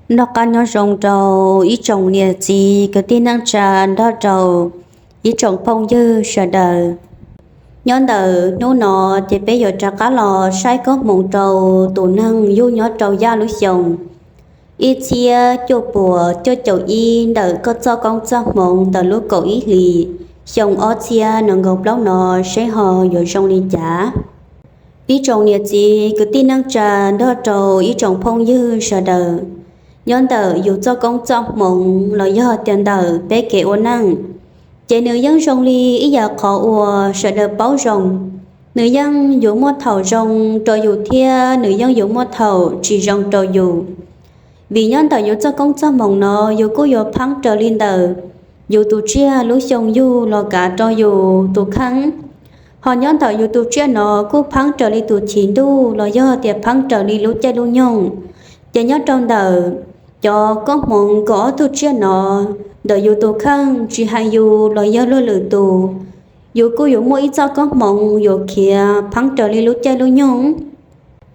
Noj qab nyob zoo rau ib tsoom niam txiv kwv tij neej tsa nrog rau ib tsoom phooj ywg sawv daws. Nyob ntawm hnub no ces peb yuav rov qab los saib koob hmoov rau tus neeg yug nyob rau yaj lub xyoo ib txhiab cuaj puas cuaj caum ib ntawm koj txoj koob txoj hmoov ntawm lub kaum ib hlis xyoo ob txhiab nees nkaum plaub no seb ho yuav zoo li cas. Ib tsoom niam txiv kwv tij neej tsa nrog rau ib tsoom phooj ywg sawv daws, nyob ntawm yus txoj koob txoj hmoov los yog tias ntawm peb kev ua neej, ces nws yeej zoo li ib yam qhov uas sawv daws paub zoo, nws yeej yuav muaj thaum zoo rau yus thiab nws yeej yuav muaj thaum tsis zoo rau yus. Vim nyob ntawm yus txoj koob txoj hmoov no yus kuj yuav pheeb raws li ntawm yus tus tsiaj lub xyoo yug los kav rau yus tus kheej. Ho nyob ntawm yus tus tsiaj no kuj pheeb raws li tus chiv ntuj los yog tias pheeb raws li lub caij lub nyoog. Ces nyob rau ntawm cov koob hmoov kaum ob tug tsiaj no, ntawm yus tus kheej tsis hais yus los yog luag lwm tus, yus kuj yuav muaj ib txoj koob hmoov yuav khiav pheeb raws li lub caij lub nyoog.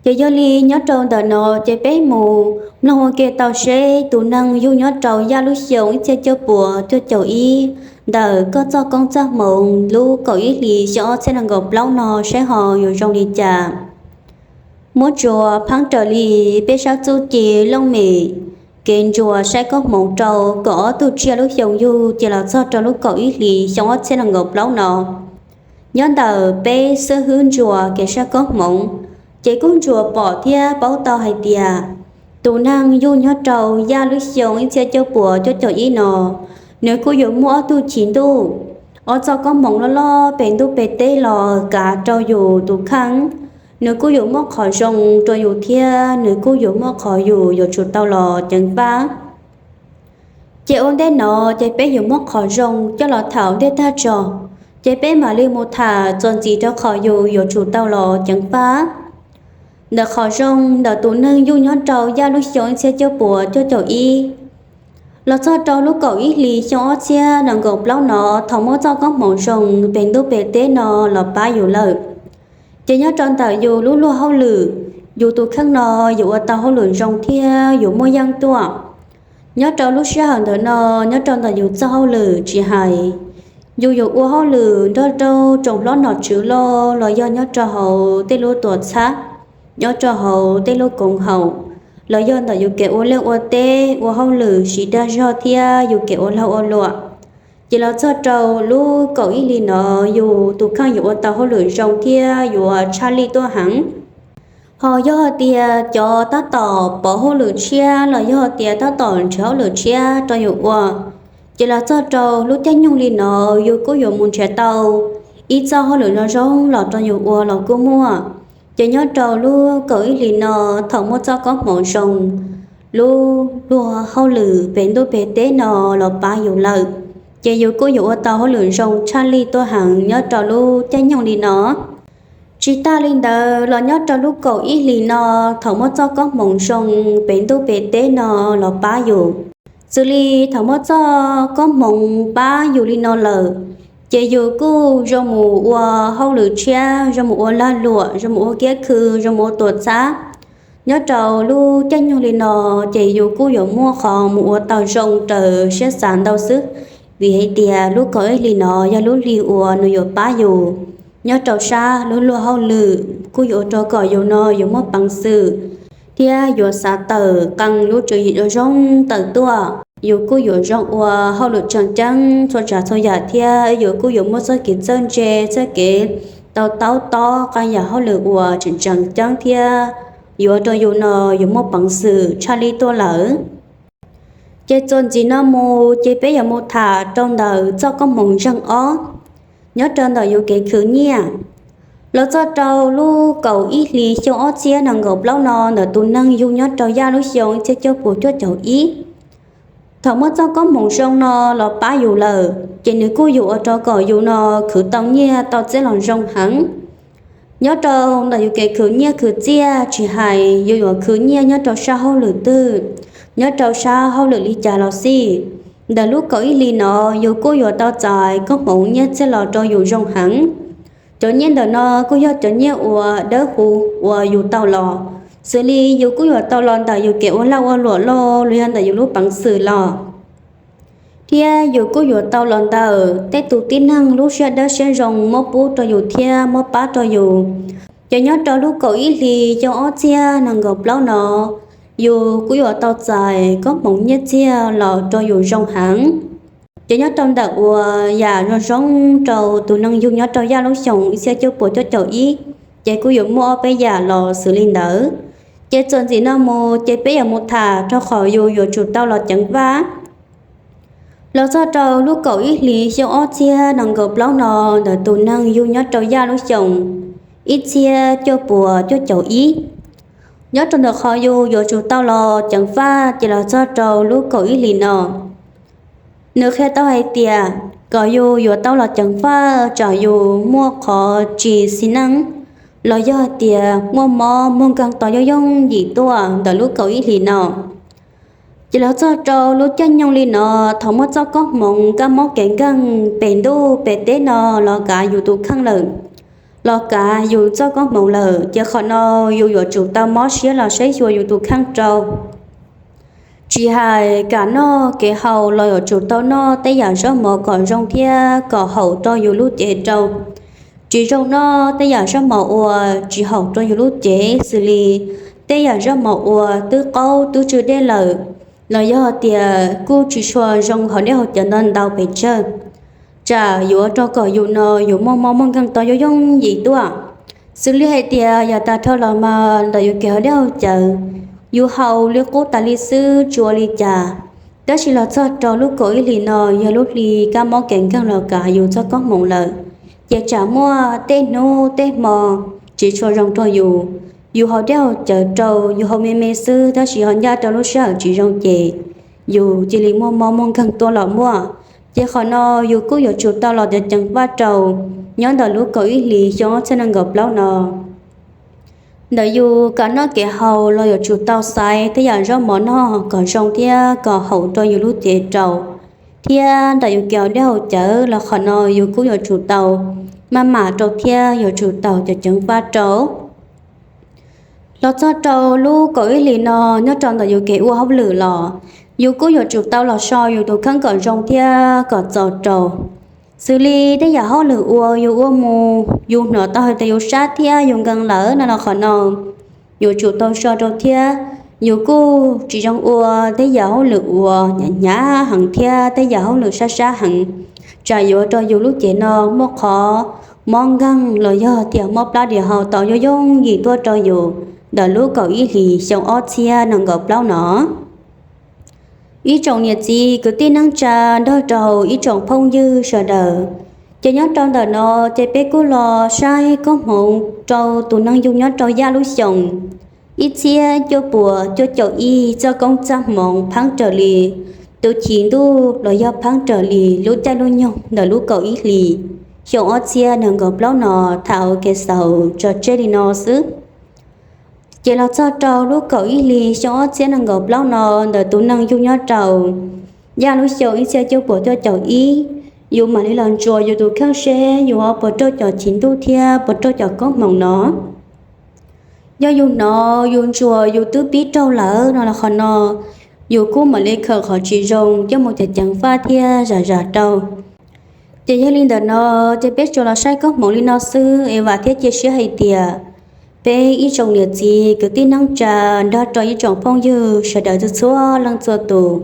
Ces yog li nyob rau ntawm no ces peb mus mloog ua ke tau seb tus neeg yug nyob rau yaj lub xyoo ib txhiab cuaj puas cuaj caum ib ntawm koj txoj koob txoj hmoov lub kaum ib hlis xyoo ob txhiab nees nkaum plaub no seb ho yuav zoo li cas. Muab tsuas pheeb raws li peb sab txuj ci looj mem kev ntsuas saib koob hmoov rau kaum ob tug tsiaj lub xyoo yug ces los txog rau lub kaum ib hlis xyoo ob txhiab nees nkaum plaub no. Nyob ntawm peb xib hwb ntsuas kev saib koob hmoov, ces kuj ntsuas pom thiab paub tau hais tias tus neeg yug nyob rau yaj lub xyoo ib txhiab cuaj puas cuaj caum ib no, nws kuj yuav muaj ob tug chiv ntuj, ob txoj koob hmoov loj loj pem ntuj pem teb los kav rau yus tus kheej. Nws kuj yuav muaj qhov zoo rau yus thiab nws kuj yuav muaj qhov yus yuav tsum tau los ceev faj. Ces ua ntej no ces peb yuav muab qhov zoo coj los tham ua ntej tag tso, ces peb mam li mus tham txuas ntxiv rau qhov yus yuav tsum tau los ceev faj. Ntawm qhov zoo ntawm tus neeg yug nyob rau yaj lub xyoo ib txhiab cuaj puas cuaj caum ib los txog rau lub kaum ib hlis xyoo ob txhiab nees nkaum plaub no, thaum muab txoj koob hmoov zoo pem ntuj pem teb no los pab yus lawm, ces nyob rau ntawm yus lub luag hauj lwm, yus tus kheej no yuav ua tau hauj lwm zoo thiab yuav muaj yeej tuaj. Nyob rau lub sij hawm ntawm no, nyob rau ntawm yus txoj hauj lwm tsis hais yus yuav ua hauj lwm nrog rau tsoom hlob nom tswv loj los yog nyob rau hauv tej lub tuam txhab, nyob rau hauv tej lub koom haum, los yog ntawm yus kev ua liaj ua teb ua hauj lwm siv dag zog thiab yus kev ua lag ua luam, ces los txog rau lub kaum ib hlis no yus tus kheej yuav ua tau hauj lwm zoo thiab yuav tshaj lij tuaj heev. Ho yog hais tias cov tab tom pov hauj lwm tshiab los yog hais tias tab tom nrhiav hauj lwm tshiab rau yus ua, ces los txog rau lub caij nyoog li no yus kuj yuav mus nrhiav tau ib txoj hauj lwm zoo zoo los rau yus ua los kuj muaj. Ces nyob rau lub kaum ib hlis no, thaum muab txoj koob hmoov zoo, lub luag hauj lwm pem ntuj pem teb no los pab yus lawm, ces yus kuj yuav ua tau hauj lwm zoo tshaj lij tuaj heev nyob rau lub caij nyoog li no. Tsis tas li ntawd los nyob rau lub kaum ib hlis no, thaum muab txoj koob hmoov zoo pem ntuj pem teb no los pab yus, xws li thaum muab txoj koob hmoov pab yus li no lawm, ces yus kuj zoo mus ua hauj lwm tshiab, zoo mus ua lag luam, zoo mus ua kiab khw, zoo mus ua tuam txhab. Nyob rau lub caij nyoog li no, ces yus kuj yuav muaj qhov mus ua tau zoo raws siab xav ntau xwb, vim hais tias lub kaum ib hlis no yog lub hli uas nws yuav pab yus nyob rau sab lub luag hauj lwm, kuj yuav ua rau kom yus no yuav muaj peev xwm thiab yuav xav tawm qee lub tswv yim zoo zoo tawm tuaj. Yus kuj yuav zoo ua hauj lwm tseem ceeb txhua tsav txhua yam thiab yus kuj yuav muaj txoj kev txawj ntse, txoj kev to taub tob qee yam hauj lwm uas tseem tseem ceeb thiab yuav ua rau yus no yuav muaj peev xwm tshaj lij tuaj lawm. Ces txuas ntxiv no mus ces peb yuav mus tham rau ntawm txoj koob hmoov zeeg ob, nyob rau ntawm yus kev khwv nyiaj. Los txog rau lub kaum ib hlis xyoo ob txhiab nees nkaum plaub no, ntawm tus neeg yug nyob rau yaj lub xyoo ib txhiab cuaj puas cuaj caum ib, thaum muab txoj koob hmoov zoo no los pab yus lawm, ces nws kuj yuav ua rau kom yus no khwv tau nyiaj tau txiaj los zoo heev. Nyob rau ntawm yus kev khwv nyiaj khwv txiaj, tsis hais yus yuav khwv nyiaj nyob rau sab hauj lwm twg, nyob rau sab hauj lwm li cas los xij, ntawm lub kaum ib hlis no yus kuj yuav tau txais koob hmoov nyiaj txiaj los rau yus zoo heev. Cov nyiaj ntawm no kuj yog cov nyiaj uas dawb huv uas yus tau los, Xws li yus kuj yuav tau los ntawm yus kev ua lag ua luam los los yog ntawm yus lub peev xwm los, thiab yus kuj yuav tau los ntawm tej tus tib neeg lub siab dawb siab zoo muab pub rau yus thiab muab pab rau yus. Ces nyob rau lub kaum ib hlis xyoo ob txhiab nees nkaum plaub no, yus kuj yuav tau txais koob hmoov nyiaj txiag los rau yus zoo heev. Ces nyob rau ntawm uas yam zoo zoo rau tus neeg yug nyob rau yaj lub xyoo ib txhiab cuaj puas cuaj caum ib, ces kuj yuav muaj ob peb yam los xws li ntawd. Ces txuas ntxiv no mus ces peb yuav mus tham rau qhov yus yuav tsum tau los ceev faj. Los txog rau lub kaum ib hlis xyoo ob txhiab nees nkaum plaub no, ntawm tus neeg yug nyob rau yaj lub xyoo ib txhiab cuaj puas cuaj caum ib, nyob rau ntawm qhov yus yuav tsum tau los ceev faj ces los txog rau lub kaum ib hlis no, nws qhia tau hais tias kom yus yuav tau los ceev faj tsam yus muaj qhov tsis xis neej los yog hais tias muaj mob muaj nkeeg tau yooj yooj yim tuaj ntawm lub kaum ib hlis no. Ces los txog rau lub caij nyoog li no, thaum muaj txoj koob hmoov kab mob kev nkeeg pem ntuj pem teb no los kav yus tus kheej lawm, los kav yus txoj koob hmoov lawm, ces qhov no yus yuav tsum tau mob siab los saib xyuas yus tus kheej rau. Tsis hais kam noj kev haus los yuav tsum tau noj tej yam zaub mov kom zoo thiab kom haum rau yus lub cev rau. Tsis zoo noj tej yam zaub mov uas tsis haum rau yus lub cev xws li tej yam zaub mov uas twb qaub twb tsw dej lawm, los yog tias kuj tsis tshua zoo haus dej haus cawv ntau ntau pes tsawg, tsam yuav rau kom yus no yus muaj mob muaj nkeeg tau yooj yooj yim tuaj. Xws li hais tias yav tas dhau los mas ntawm yus kev haus dej haus cawv, yus haus li qub tas li xwb tsis ua li cas, tab sis los txog rau lub kaum ib hlis no yog lub hli kab mob kev nkeeg los kav yus txoj koob hmoov lawm, ces tsam muaj tej hnub tej hmo tsis tshua zoo rau yus. Yus haus dej haus cawv rau, yus haus me me xwb tab sis ho ncaj rau lub sij hawm tsis zoo ces yus cia li muaj mob muaj nkeeg tuaj los muaj. Ces qhov no yus kuj yuav tsum tau los ceev faj rau nyob ntawm lub kaum ib hlis xyoo ob txhiab nees nkaum plaub no. Ntawm yus kam noj kev haus los yuav tsum tau xaiv tej yam zaub mov noj kom zoo thiab kom haum rau yus lub cev rau. Thiab ntawm yus kev haus dej haus cawv los qhov no yus kuj yuav tsum tau maj mam rau thiab yuav tsum tau ceev faj rau. Los txog rau lub kaum ib hlis no, nyob rau ntawm yus kev ua hauj lwm los yus kuj yuav tsum tau los so yus tus kheej kom zoo thiab kom txaus rau. Xws li tej yam hauj lwm uas yus ua mus yus hnov tau hais tias yus sab thiab yus nkees lawm no los qhov no yuav tsum tau so rau thiab. Yus kuj tsis zoo ua tej yam hauj lwm uas hnyav hnyav heev thiab tej yam hauj lwm sab sab heev, tsam yuav rau yus lub cev no muaj qhov mob nkeeg los yog tias mob plab diav hau tau yooj yooj yim tuaj rau yus ntawm lub kaum ib hlis xyoo ob txhiab nees nkaum plaub no. Ib tsoom niam txiv kwv tij neej tsa nrog rau ib tsoom phooj ywg sawv daws, ces nyob rau ntawm no ces peb kuj los saib koob hmoov rau tus neeg yug nyob rau yaj lub xyoos ib txhiab cuaj puas cuaj caum ib txoj koob txaj hmoov pheeb raws li tus chiv ntuj los yog pheeb raws li lub caij lub nyoog ntawm lub kaum ib hlis xyoo ob txhiab nees nkaum plaub no. Tham ua ke xaus tso tseg li no xwb. Ces los txog rau lub kaum ib hlis xyoo ob txhiab nees nkaum plaub no, ntawm tus neeg yug nyob rau yaj lub xyoo ib txhiab cuaj puas cuaj caum ib, yus mam li los ntsuas yus tus kheej seb yus ho puas raug cov chiv ntuj thiab puas raug cov koob hmoov no. Yog yus hnov yus ntsuas yus twb pib raug lawm no los qhov no, yus kuj mam li khaws qhov tsis zoo coj mus ceev ceev faj thiab zam zam rau. Ces yog li ntawm no, ces peb tsuas los saib koob hmoov li no xwb es vam thiab cia siab hais tias peb ib tsoom niam txiv kwv tij neej tsa nrog rau ib tsoom phooj ywg sawv daws txhua txhua leej txhua tus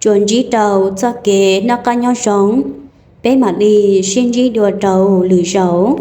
tsuas ntsib rau txoj kev noj qab nyob zoo. Peb mam li sib ntsib dua rau lwm zaus.